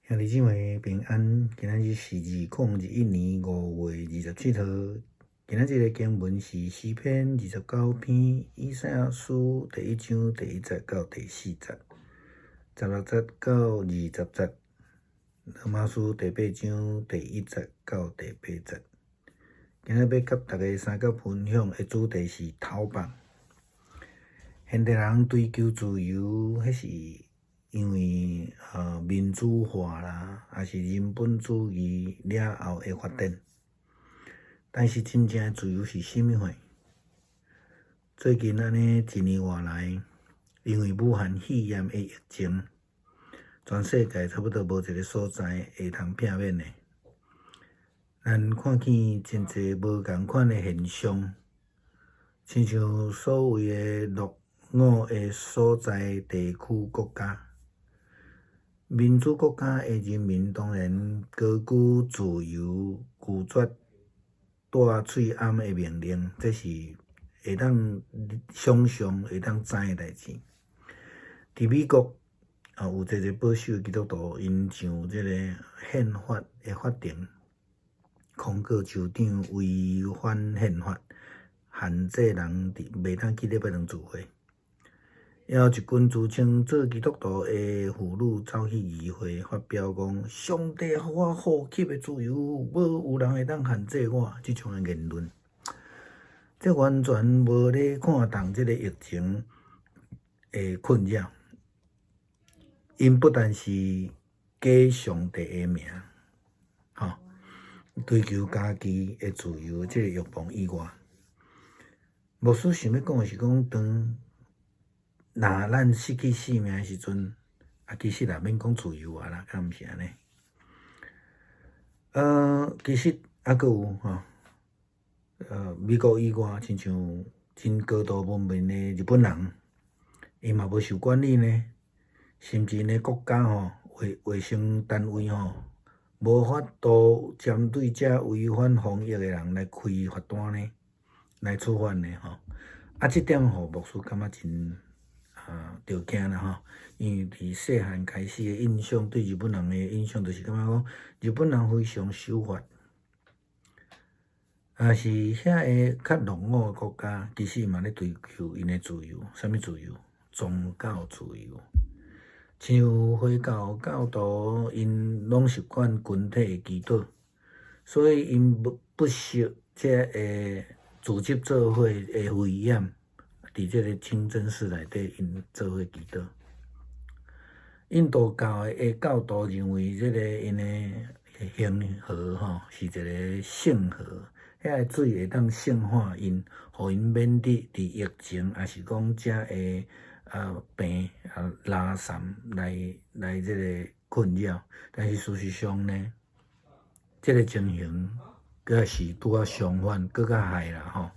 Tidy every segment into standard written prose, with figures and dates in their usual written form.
兄弟姊妹平安，今仔日是2021年5月27號。今仔日的經文是詩篇29篇，以賽亞書第一章第一節到第四節，16節到20節，羅馬書第八章第一節到第八節。今仔日欲佮大家相佮分享的主題是逃亡。現代人追求自由，彼是因為民主化啦，抑是人本主義了後的發展。但是真正的自由是啥物貨？最近按呢一年外來，因為武漢肺炎的疫情，全世界差不多無一个所在會通避免的。咱看見真濟無仝款的現象，親像所謂的落伍的所在地區國家。民主國家的人民當然高舉自由，拒絕戴喙罨的命令，這是會當想像、會當知的代誌。佇美國啊，有濟濟保守的基督徒，𪜶上這个憲法的法庭，控告州長違反憲法，限制人佇袂當去禮拜堂聚會。也有一群自稱做基督徒的婦女走去議會發表講：上帝予我呼吸的自由，無有人會當限制我。這種的言論，這完全無咧看重這个疫情的困擾。𪜶不但是假上帝的名，吼，追求家己的自由這个欲望以外，牧師想欲講的是講，當若咱失去性命的時陣，啊，其實也免講自由啊啦，敢毋是按呢？其實猶閣有吼，美國以外，親像真高度文明的日本人，𪜶嘛無受管理呢，甚至呢國家吼衛生單位吼，無法度針對這違反防疫的人來開罰單呢，來處罰呢吼。啊，這點予牧師感覺真著驚啦吼，因為佇細漢開始的印象，對日本人的印象就是感覺講，日本人非常守法。啊是遐个較落伍的國家，其實嘛咧追求𪜶的自由，啥物自由？宗教自由。像回教教徒，𪜶攏習慣群體的祈禱，所以𪜶不惜這个組織做伙的危險。佇這个清真寺內底，𪜶做伙祈禱。印度教的教徒認為，這个𪜶的恆河吼是一个聖河，遐个水會當聖化𪜶，予𪜶免得佇疫情，抑是講這个病啊垃圾來這个困擾。但是事實上呢，這个情形閣是拄仔相反，閣較害啦吼。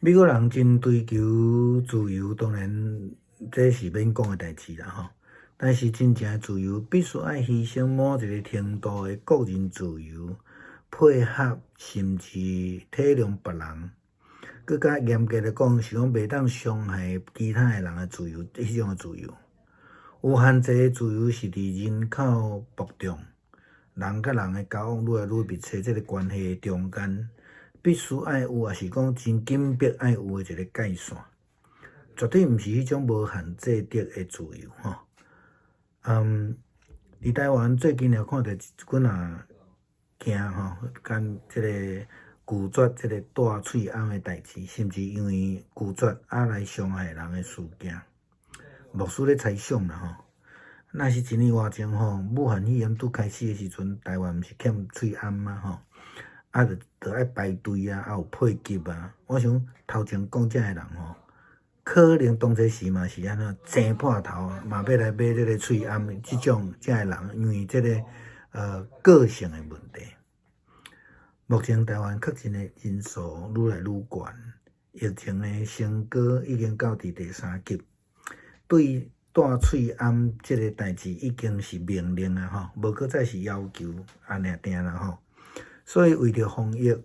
美國人真追求自由，當然這是免講的代誌啦吼。但是真正的自由必須愛犧牲某一个程度的個人自由，配合甚至體諒別人。閣較嚴格來講，是講袂當傷害其他的人的自由，彼種的自由。有限制的自由是佇人口暴眾，人佮人的交往愈來愈密切，這个關係中間，必須愛有，抑是講真緊迫愛有的一个界線，絕對毋是彼種無限制的的自由吼。佇台灣最近也看著一寡仔驚吼，佮這个拒絕這个戴喙罨的代誌，甚至因為拒絕啊來傷害人的事件。牧師咧猜想啦吼，若是一年外前吼，武漢肺炎拄開始的時陣，台灣毋是欠喙罨嗎吼？啊，著愛排隊啊，啊有配給啊。我想頭前講這的人吼，可能當初時嘛是按怎爭破頭，嘛欲來買這个喙罨，這種這的人，因為這个個性的問題。目前台灣確診的人數愈來愈懸，疫情的升高已經到佇第三級，對戴喙罨這个代誌已經是命令啊吼，無閣再是要求按呢定啦吼。所以為著防疫，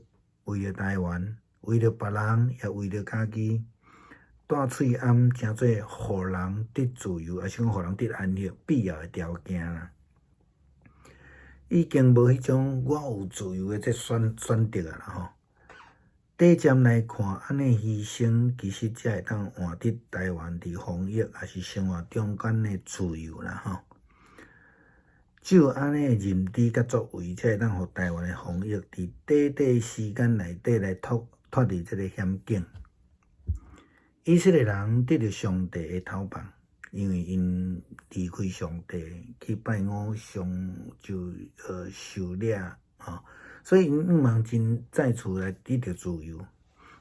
為著台灣，為著別人，也為著家己，戴喙罨成做予人得自由，抑是講予人得安樂必要的條件啦。已經無彼種我有自由的這選擇啊啦吼。短暫來看，按呢犧牲其實才會當換得台灣佇防疫抑是生活中間的自由啦吼。只有按呢認知佮作為，才會當予台灣的防疫佇短短時間內底來脫離這個險境。以色列人得著上帝的討放，因為𪜶離開上帝去拜偶像，就受掠吼，所以𪜶向望真再次來得著自由。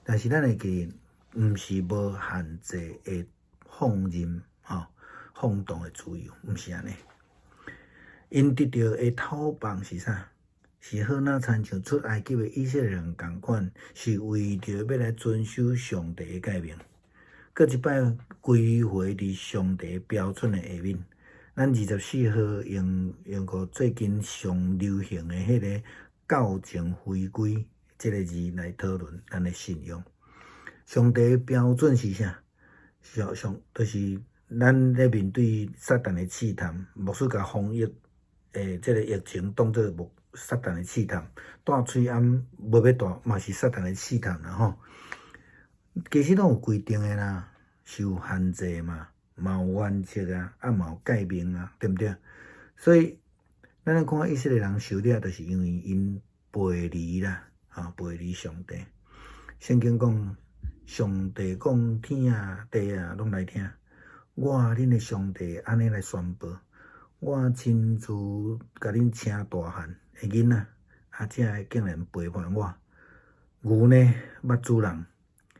但是咱會記得，毋是無限制的放任吼，放蕩的自由，毋是按呢。𪜶得著的討放是啥？是好若親像出埃及的以色列人仝款，是為著欲來遵守上帝的誡命。閣一擺歸回佇上帝標準的下面，咱24號用個最近上流行的彼个教前回歸這个字來討論咱的信仰。上帝的標準是啥？上上就是咱咧面對撒旦的試探，牧師共防疫的這个疫情當做撒旦的試探，戴喙罨無欲戴嘛是撒旦的試探啦吼。其實攏有規定的啦，是有限制嘛，嘛有原則啊，啊嘛有誡命啊，對毋對？所以咱來看以色列人受掠，就是因為𪜶背離啦，吼，背離上帝。聖經講，上帝講天啊地啊攏來聽，我恁的上帝按呢來宣布，我親自共恁請大漢的囡仔，啊，這个竟然背叛我。牛呢捌主人，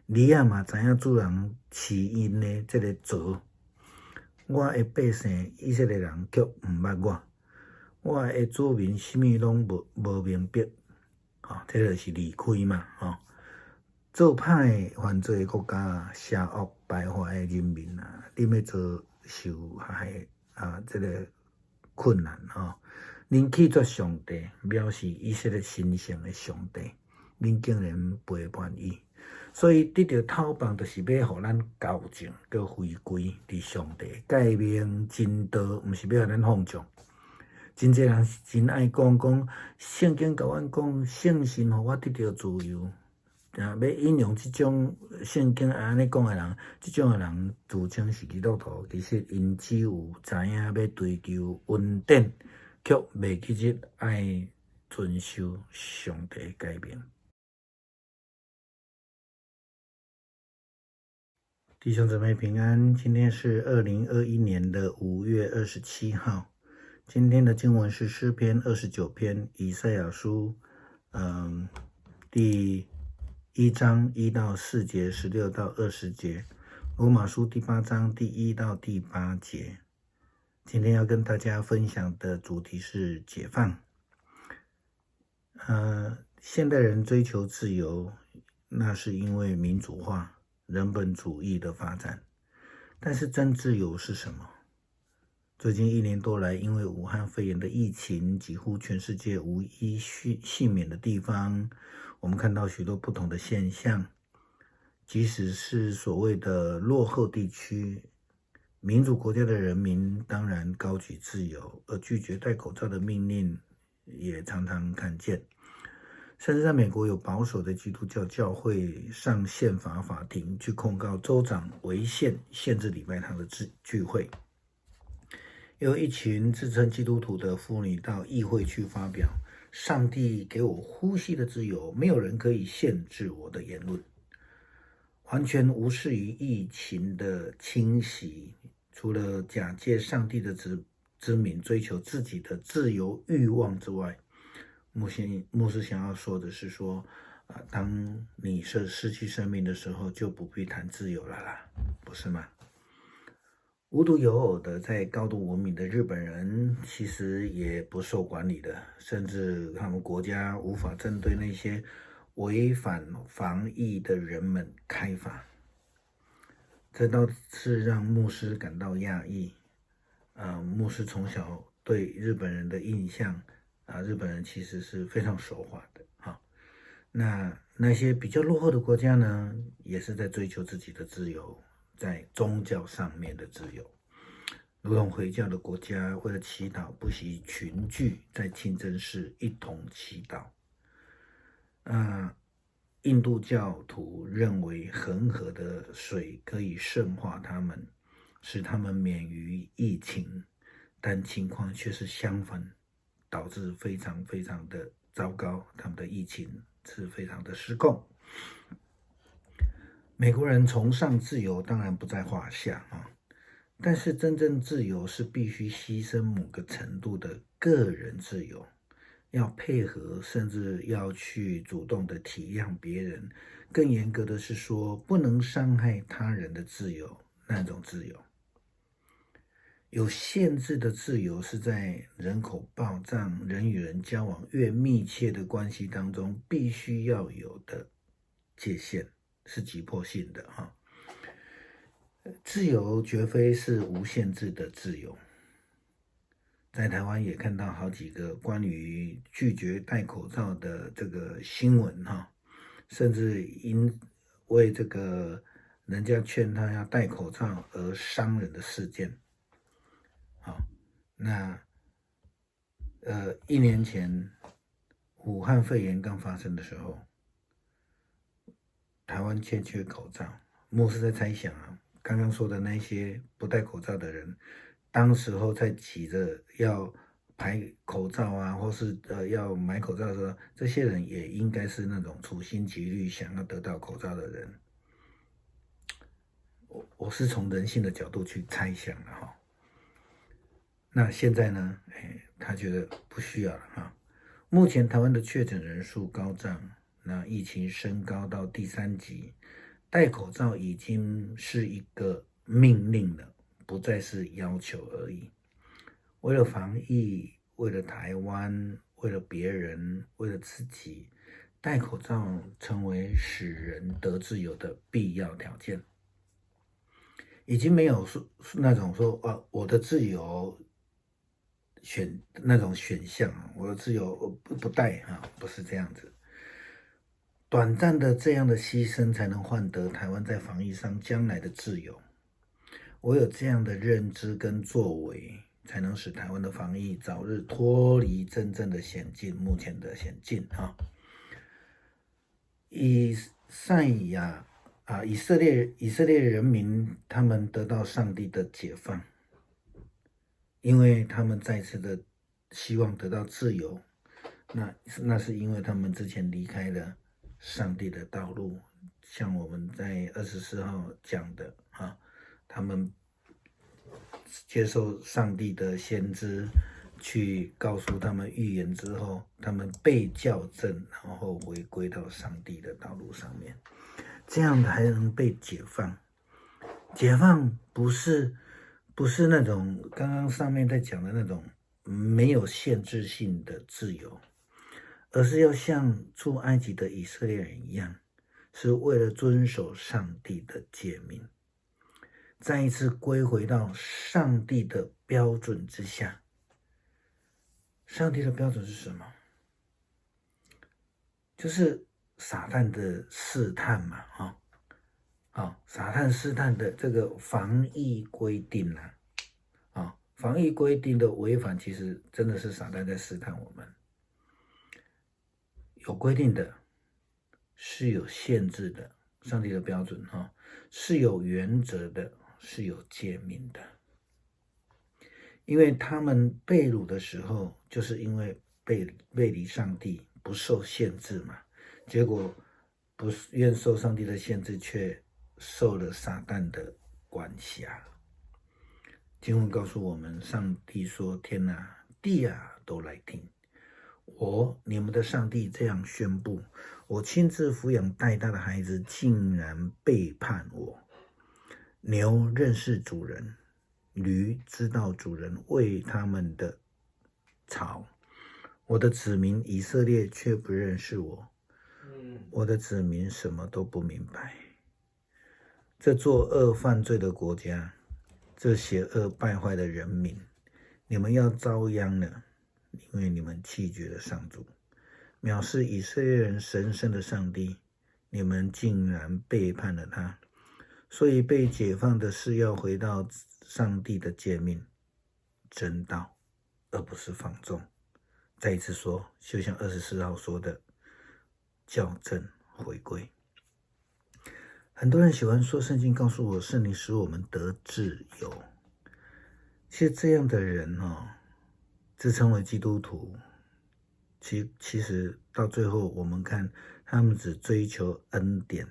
驢仔嘛知影主人飼𪜶的這个槽。我的百姓以色列人卻毋捌我，我的子民啥物攏無明白，吼，這个就是離開嘛，吼。做歹犯罪的國家，邪惡敗壞的人民啊，恁欲遭受害啊，這个困難吼。恁棄絕上帝，藐視以色列神聖的上帝，恁竟然背叛伊。所以得著討放，就是欲予咱校正，閣回歸佇上帝誡命真道，毋是欲予咱放縱。真濟人真愛講講聖經，共阮講聖神予我得著自由。啊，欲引用這種聖經按呢講的人，這種的人自稱是基督徒，其實𪜶只有知影欲追求恩典，卻袂記得愛遵守上帝的誡命。弟兄姊妹平安，今天是2021年的5月27號。今天的經文是詩篇29篇，以賽亞書，第1章1到4節，16到20節，羅馬書第8章第1到第8節。今天要跟大家分享的主題是解放。現代人追求自由，那是因為民主化、人本主義的發展。但是真自由是什麼？最近一年多來，因為武漢肺炎的疫情，幾乎全世界無一幸免的地方，我們看到許多不同的現象。即使是所謂的落後地區，民主國家的人民當然高舉自由，而拒絕戴口罩的命令也常常看見。甚至在美國，有保守的基督教教會上憲法法庭去控告州長違憲限制禮拜堂的聚會。有一群自稱基督徒的婦女到議會去發表：“上帝給我呼吸的自由，沒有人可以限制我的言論。”完全無視於疫情的侵襲，除了假借上帝的之名追求自己的自由慾望之外，牧師想要說的是說，啊，當你是失去生命的時候，就不必談自由了啦，不是嗎？無獨有偶的，在高度文明的日本人，其實也不受管理的，甚至他們國家無法針對那些違反防疫的人們開罰。這倒是讓牧師感到訝異。牧師從小對日本人的印象，啊，日本人其實是非常守法的。哈，那些比較落後的國家呢，也是在追求自己的自由，在宗教上面的自由。如同回教的國家，為了祈禱不惜群聚在清真寺一同祈禱。啊，印度教徒認為恆河的水可以聖化他們，使他們免於疫情，但情況卻是相反，導致非常非常的糟糕，他們的疫情是非常的失控。美國人崇尚自由，當然不在話下啊。但是真正自由是必須犧牲某個程度的個人自由，要配合，甚至要去主動的體諒別人。更嚴格的是說，不能傷害他人的自由，那種自由。有限制的自由是在人口暴漲、人與人交往越密切的關係當中，必須要有的界限，是急迫性的哈。自由絕非是無限制的自由。在台灣也看到好幾個關於拒絕戴口罩的這個新聞哈，甚至因為這個人家勸他要戴口罩而傷人的事件。好，那一年前武漢肺炎剛發生的時候，台灣欠缺口罩，牧師在猜想啊，剛剛說的那些不戴口罩的人，當時候在擠着要排口罩啊，或是要買口罩的時候，這些人也應該是那種處心積慮想要得到口罩的人。我是從人性的角度去猜想的哈。那現在呢？哎，他覺得不需要了哈。目前台灣的確診人數高漲，那疫情升高到第三級，戴口罩已經是一個命令了，不再是要求而已。為了防疫，為了台灣，為了別人，為了自己，戴口罩成為使人得自由的必要條件。已經沒有說那種說啊，我的自由選那種選項，我的自由不戴哈，不是這樣子。短暫的這樣的犧牲，才能換得台灣在防疫上將來的自由。唯有這樣的認知跟作為，才能使台灣的防疫早日脫離真正的險境，目前的險境啊。以賽亞啊，以色列人民，他們得到上帝的解放，因為他們再次的希望得到自由，那是因為他們之前離開了上帝的道路，像我們在24號講的啊，他們接受上帝的先知去告訴他們預言之後，他們被校正，然後回歸到上帝的道路上面，這樣才能被解放。解放不是那種剛剛上面在講的那種沒有限制性的自由，而是要像出埃及的以色列人一樣，是為了遵守上帝的誡命，再一次歸回到上帝的標準之下。上帝的標準是什麼？就是撒旦的試探嘛，哈。啊，撒旦試探的這個防疫規定啊，啊，防疫規定的違反，其實真的是撒旦在試探我們。有規定的，是有限制的，上帝的標準哈，是有原則的，是有誡命的。因為他們被擄的時候，就是因為背離上帝，不受限制嘛，結果不願受上帝的限制，卻受了撒旦的管轄。經文告訴我們，上帝說：“天啊，地啊，都來聽，我你們的上帝這樣宣布：我親自撫養帶大的孩子，竟然背叛我。牛認識主人，驢知道主人餵他們的草，我的子民以色列卻不認識我。我的子民什麼都不明白。這作惡犯罪的國家，這邪惡敗壞的人民，你們要遭殃了，因為你們棄絕了上主，藐視以色列人神聖的上帝，你們竟然背叛了他。所以被解放的是要回到上帝的誡命。真道，而不是放縱。再一次說，就像24號說的，校正回歸。很多人喜歡說，聖經告訴我，聖靈使我們得自由。其實這樣的人哦，自稱為基督徒，其實到最後，我們看他們只追求恩典，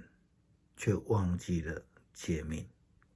卻忘記了誡命。